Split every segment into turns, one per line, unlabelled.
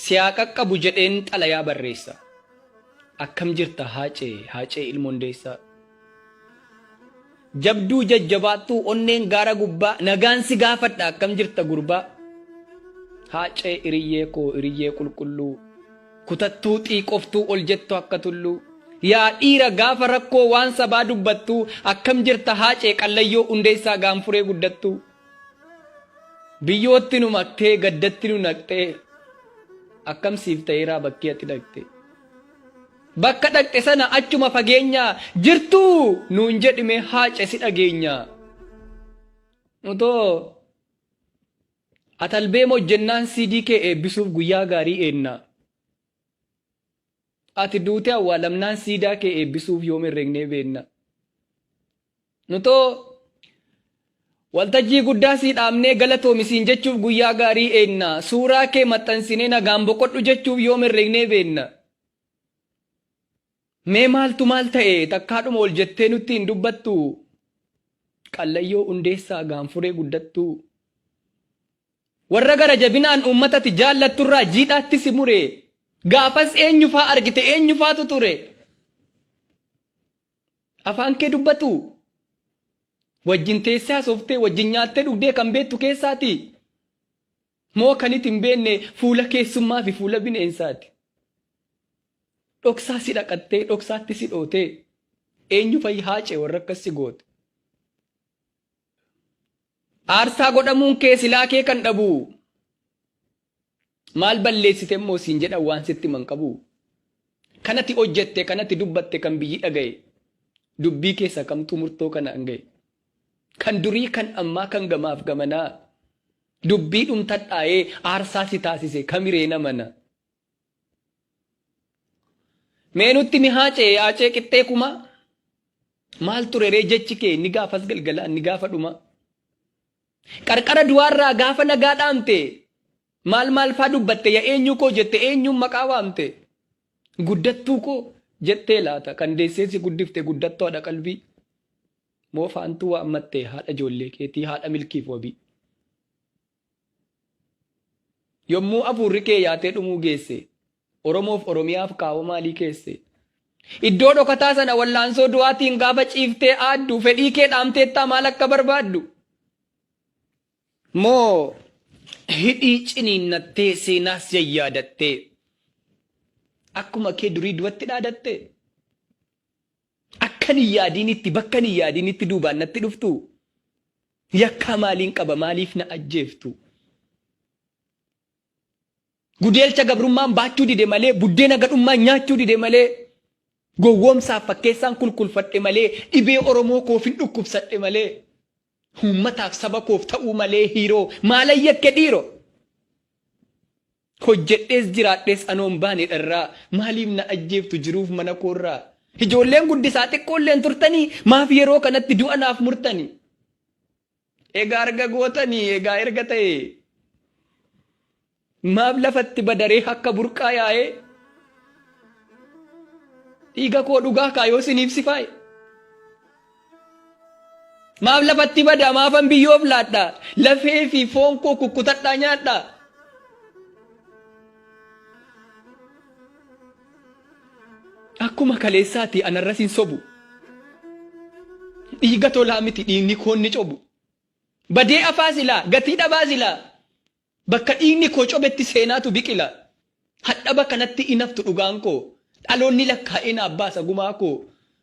Si haa qaqqabu jedheen xalayaa barreessa. Akkam jirta Haacee, Haacee ilma Hundeessaa. Jabduu jajjabaattuu onneen gaara gubbaa nagaan si gaafadha akkam jirta gurbaa. Haacee iriyyee koo iriyyee qulqulluu kutattuu xiiqoftuu ol jettu akka tulluu. Yaa dhiira gaafa rakkoo waan sabaa dubbattuu akkam jirta Haacee qallayyoo Hundeessaa gaanfuree guddattuu. Biyyootti nu maktee gaddatti nu naqxee akkam siif ta'eeraa bakkii ati dhaqxe. Bakka dhaqxe sana achuma fageenyaa jirtuu nuun jedhime Haace si dhageenya. Utoo atalbeem hojjennaan CD kee eebbisuuf guyyaa gaarii eenna. Ati duutee awwaalamnaan siidaa kee eebbisuuf yoom herregnee beenna. Nutoo waltajjii guddaa sii dhaabnee galatoomi siin jechuuf guyyaa gaarii eenna. Suuraa kee maxxansinee nagaan boqodhu jechuuf yoom herregnee beenna. Mee maaltu maal ta'e takkaadhuma ol jettee nutti hin dubbattu? Qallayyoo Hundeessaa gaanfuree guddattuu. Warra gara jabinaan uummata ati jaallatturraa jiidhaatti si mure. Gaafas eenyufaa argite eenyufaatu ture? Afaan kee dubbatu? Wajjin teessee haasooftee wajjin nyaattee dhugdee kan beektu keessaati? Moo kan iti hin beekne fuula keessummaa fi fuula bineensaati? Dhoksaa si dhaqattee dhoksaatti si dhootee eenyu fa'i Haacee warra akkas si goote? Aarsaa godhamuun kee silaa kee kan dhabu maal balleessite immoo siin jedhan waan sitti himan qabu. Kanati hojjette kanati dubbatte kan biyyi dhaga'e dubbii keessa kamtu murtoo kanaan ga'e. Kan durii kan ammaa kan gamaaf gamanaa dubbii dhumtadhaa'ee aarsaa si taasise kamiree namana. Mee nutti mi Haacee Haacee qixxee kumaa maal ture ree jechi kee inni gaafas galgalaa inni gaafa dhumaa. Qarqara du'aarraa gaafa nagaa dhaamte maal maal faa dubbatte ya eenyuu koo jette eenyuun maqaa waamte guddattuu koo jettee laata kan deessee si guddifte guddattuu haadha qalbii moo faantuu waammatte haadha ijoollee keetii haadha milkiif wabii. Yommuu afuurri kee yaatee dhumuu geesse Oromoof Oromiyaaf kaawoo maalii keesse? Iddoo dhokataa sana wallaansoo du'aatiin gaafa ciiftee aaddu fedhii kee dhaamteettaa maal akka barbaaddu? Moo hidhii ciniinnattee seenaas yayyaadattee akkuma kee durii du'atti dhaadatte? Akkan hin yaadiinitti bakkan hin yaadiinitti duubaan natti dhuftu? Yakkaa maaliin qaba maaliif na ajjeeftu? Gudeelcha gabrummaan baachuu dide malee, buddeena gadhummaan nyaachuu dide malee, gowwoomsaaf fakkeessaan kulkulfadhe malee, dhibee Oromoo koofin dhukkubsadhe malee, uummataaf saba koof ta'uu malee hiiroo maalan yakke dhiiroo? Hojjedhees jiraadhees anoon baane dharraa, maaliif na ajjeeftu jiruuf mana koorraa? Ijoolleen guddisaa xiqqoolleen turtanii, maaf yeroo kanatti du'a naaf murtanii? Egaa erga gootanii, egaa erga ta'e, maaf lafatti badaree akka burqaa yaa'ee? Dhiiga koo dhugaa kaa yoo isiniif sifaa'e. Maaf lafatti bada, maafan biyyoof laadha, lafee fi foon koo kukkutadhaa nyaadha. Akkuma kaleessaati anarras hin sobu. Dhiiga tolaa miti dhiigni koo inni cobu. Badee afaa silaa, gatii dhabaa silaa. Bakka dhiigni koo cobetti seenaatu biqila. Hadhaba kanatti in haftu dhugaan koo. Dhaloonni lakkaa'ee naaf baasa gumaa koo.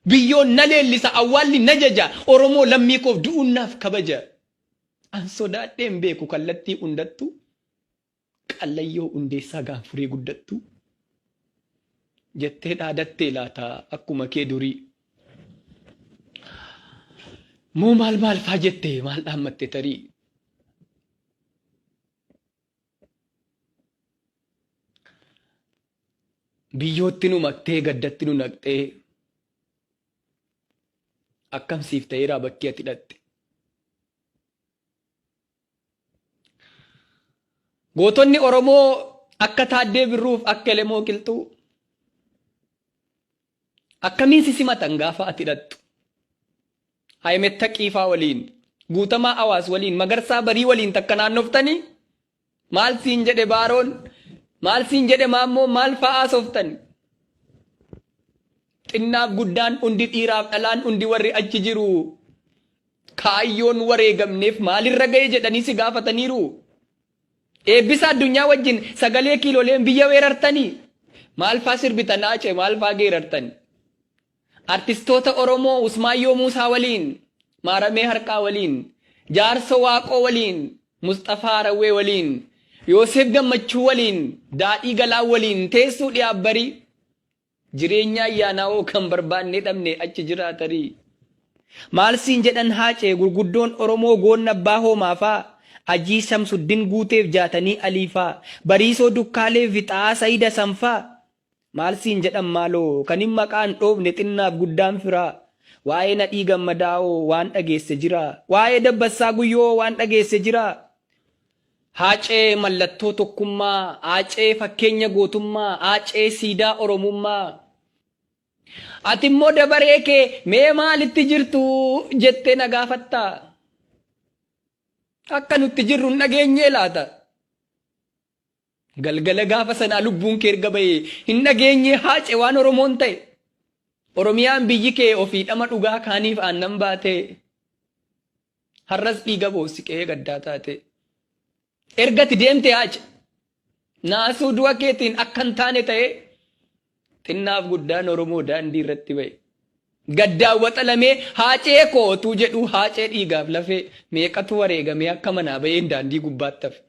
Biyyoon na leellisa awwaalli na jaja. Oromoo lammii koof du'uun naaf kabaja. An sodaadhee hin beeku kallattii hundattuu. Qallayyoo Hundeessaa Gaanfuree guddattuu? Jettee dhaadattee laata akkuma kee durii? Moo maal maal faa jette maal dhaammatte tarii? Biyyootti nu maktee gaddatti nu naqxee akkam siif ta'eeraa bakkee ati dhaqxe? Gootonni Oromoo akka Taaddee Birruuf akka Elemoo Qilxuu akkamiin si simatan gaafa ati dhaqxu? Hayimetta Qiifaa waliin, Guutamaa Awaas waliin, Magarsaa Barii waliin takka naannoftanii maal siin jedhe Baaroon? Maal siin jedhe maammoo maal fa'aa haasoftan? Xinnaaf guddaan hundi dhiiraaf dhalaan hundi warri achi jiru kaayyoon wareegamneef maalirra ga'e jedhanii si gaafataniiru. Eebbisa addunyaa wajjin sagalee kiiloleen biyya weerartanii maal faa sirbitan Haacee maal faa geerartan? Artistoota Oromoo Usmaayyoo Muusaa waliin, Maaramee Harqaa waliin, Jaarsoo Waaqoo waliin, Musxafaa Harawwee waliin, Yooseef Gammachuu waliin, Daadhii Galaan waliin teessuu dhiyaaf barii. Jireenya ayyaanaa hoo kan barbaannee dhabne achi jiraa tarii. Maal siin jedhan Haacee gurguddoon Oromoo goonni abbaa hoomaa faa, Ajii Shamsuddin Guuteef Jaatanii Alii faa, Bariisoo Dukkaaleef fi Xaa'aa Sayid Hasan faa. Maal siin jedhan maaloo kanin maqaa hin dhoofne xinnaaf guddaan firaa. Waa'ee Nadhii Gammadaa hoo waan dhageesse jiraa? Waa'ee Dabbassaa Guyyoo hoo waan dhageesse jiraa? Haacee mallattoo tokkummaa, Haacee fakkeenya gootummaa, Haacee siidaa Oromummaa. Ati immoo dabaree kee mee maalitti jirtu jettee na gaafattaa? Akka nutti jirru hin dhageenyee laata? Galgala gaafa sanaa lubbuun kee erga bahee hin dhageenyee Haace waan Oromoon ta'e. Oromiyaan biyyi kee ofii dhama dhugaa kaaniif aannan baatee. Har'as dhiiga boossi qe'ee gaddaa taate. Erga ati deemte Haace. Naasuu du'a keetiin akka hin taane ta'ee xinnaaf guddaan Oromoo daandii irratti ba'e. Gaddaan waxalamee Haacee koo otuu jedhuu Haacee dhiigaaf lafee meeqatu wareegamee akka manaa ba'een daandii gubbaatti hafe.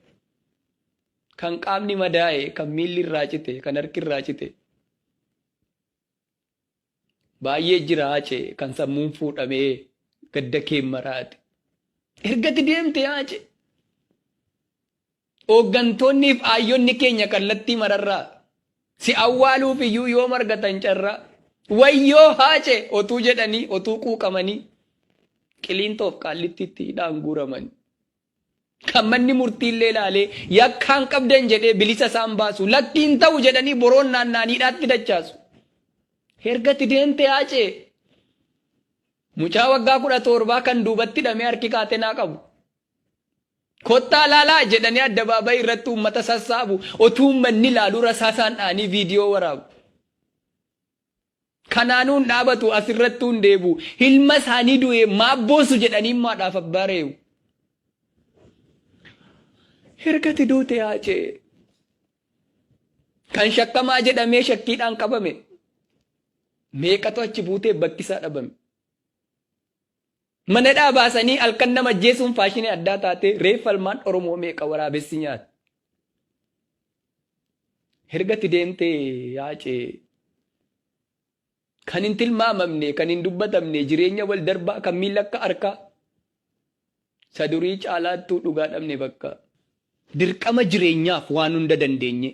Kan qaamni madaa'e, kan miilli irraa cite, kan harki irraa cite. Baay'ee jira Haacee kan sammuun fuudhamee gadda keen maraate. Ergati deemte Haacee. Hooggantoonni fi aayyonni keenya kallattii mararraa si awwaaluuf iyyuu yoom argatan carraa. Wayyoo Haacee otuu jedhanii otuu quuqamanii Qiliintoof Qaallittiitti hidhaan guuramanii. Kan manni murtiillee ilaalee yakkaan qabdan jedhee bilisa isaan baasu lakkii hin ta'u jedhanii boroon naanna'anii hidhaatti dachaasu. Erga itti deemte Haacee mucaa waggaa 17 kan duubatti hidhamee harki kaatenaa qabu. Kottaa laalaa jedhanii addabaabayii irratti uummata sassaabu otuu uummanni ilaaluu rasaasaan dha'anii viidiyoo waraabu. Kanaanuu hin dhaabatu asirrattuu hin deebi'u. Ilma isaanii du'e maaf boossu jedhanii immoo haadhaaf abbaa reebu. Erga ati duute Haacee. Kan shakkamaa jedhamee shakkiidhaan qabame. Meeqatu achi buutee bakki isaa dhabame. Manadhaa baasanii halkan nama ajjeesuun faashinii addaa taatee reeffa ilmaan Oromoo meeqa waraabessi nyaate. Erga ati deemtee Haacee kan hin tilmaamamne kan hin dubbatamne jireenya wal darbaa kan miila akka harkaa isa durii caalaattuu dhugaa dhabne bakka. Dirqama jireenyaaf waan hunda dandeenye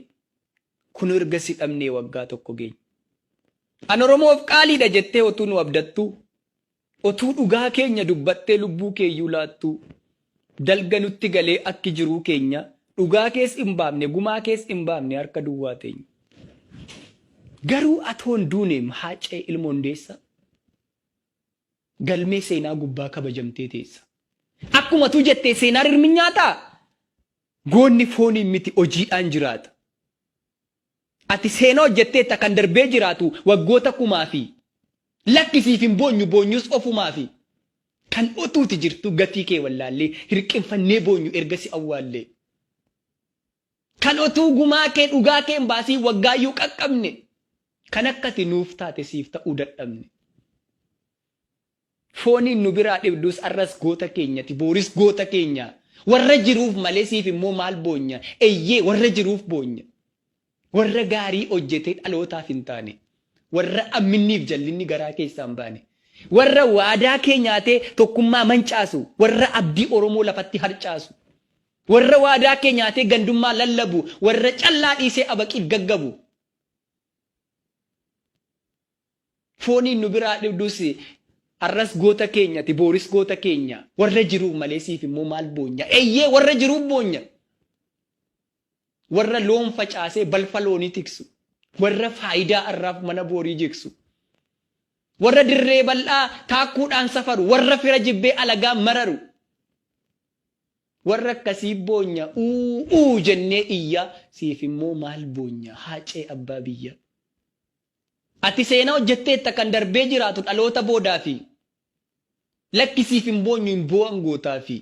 kun erga si dhabnee waggaa tokko geenye. An Oromoof qaaliidha jettee otuu nu abdattuu Otuu dhugaa keenya dubbattee lubbuu keeyyuu laattuu Dalga nutti galee akki jiruu keenya Dhugaa kees hin baafne gumaa kees hin baafne harka duwwaa teenya Garuu atoo hin duuneem Haacee ilma Hundeessaa Galmee seenaa gubbaa kabajamtee teessa Akkuma atuu jettee seenaa rirmi nyaataa Goonni fooniin miti hojiidhaan jiraata Ati seenaa hojjetteetta kan darbee jiraatu waggoota kumaafi. Lakki siif hin boonyu boonyus ofumaafi. Kan otuuti jirtuu gatii kee wallaallee hirqinfannee boonyu erga si awwaallee. Kan otuu gumaa kee dhugaa kee hin baasiin waggaayyuu qaqqabne. Kan akka ati nuuf taate siif ta'uu dadhabne. Fooniin nu biraa dhibdus arras goota keenyati booris goota keenya. Warra jiruuf malee siif immoo maal boonya? Eyyee warra jiruuf boonya. Warra gaarii hojjetee dhalootaaf hin taane. Warra amminniif jallinni garaa keessaa hin baane. Warra waadaa kee nyaatee tokkummaa mancaasu. Warra abdii Oromoo lafatti harcaasu. Warra waadaa kee nyaatee gandummaa lallabu. Warra callaa dhiisee abaqiif gaggabu. Fooniin nu biraa dhibdus arras goota keenya ati booris goota keenya warra jiruuf malee siif immoo maal boonya eyyee warra jiruuf boonya warra loon facaasee balfa loonii tiksu warra faayidaa arraaf mana boorii jigsu warra dirree bal'aa taakkuudhaan safaru warra fira jibbee alagaa mararu. Warra akkasii boonya uu uu jennee iyyaa siif immoo maal boonya Haacee abbaa biyyaa. Ati seenaa hojjetteetta kan darbee jiraatu dhaloota boodaafi. Lakki siif hin boonyu hin boo'an gootaafi.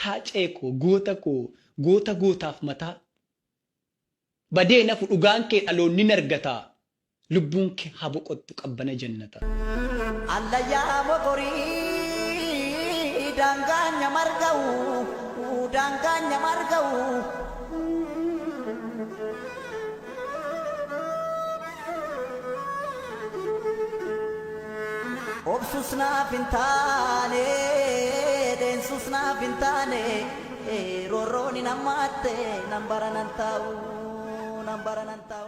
Haacee koo goota koo goota gootaaf mataa. Badee hin hafu dhugaan kee dhaloonni hin argataa. Lubbuun kee haa boqottu qabbana jannataa.
Allayyaa mogorii daangaan nyamarga'u daangaan nyamarga'u. Obsus naaf hin taane deensus naaf hin taane roorroon hin hammaatte nan bara nan taa'u nan bara nan taa'u.